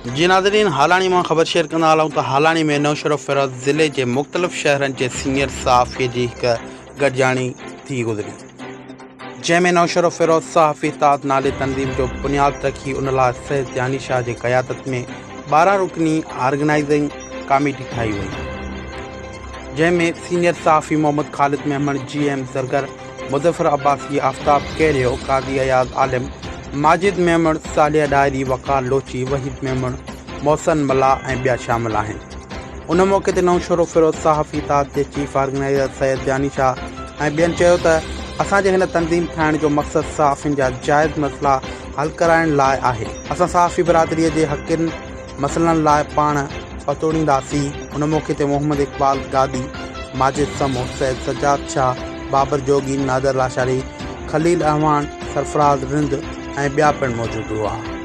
جي ناظرين هالاڻي مان خبر شيئر ڪندا هلون ته هالاڻي ۾ نوشهروفيروز ضلعي جي مختلف شهرن جي سينيئر صحافي جي هڪ گڏجاڻي ٿي گذري جنهن ۾ نوشهروفيروز صحافي اتحاد نالي تنظيم جو بنياد رکي ان لاء سيد جاني شاهه جي قيادت ۾ 12 رڪني آرگنائيزنگ ڪاميٽي ٺاهي وئي جنهن ۾ سينيئر صحافي محمد خالد ميمڻ، جي ايم زرگر، مظفر عباسي، آفتاب ڪيريو، قاضي اياز عالم، ماجد ميمڻ، صالح ڏاهري، وقار لوچي، وحيد ميمڻ، محسن ملاح ۽ ٻيا شامل آهن. ان موقعي تي نوشهروفيروز صحافي اتحاد جي چيف آرگنائيزر سيد جاني شاهه ۽ ٻين چيو ته اسان جي هن تنظيم ٺاهڻ جو مقصد صحافين جا جائز مسئلا حل ڪرائڻ لاء آهي، اسان صحافي برادري جي حقن، مسئلن لاء پاڻ پتوڙينداسين، ان موقعي تي محمد اقبال گاڏهي، ماجد سمون، سيد سجاد شاهه، بابر جوڳي، نادر لاشاري، خليل اعواڻ، سرفراز رند ۽ ٻيا پڻ موجود هئا.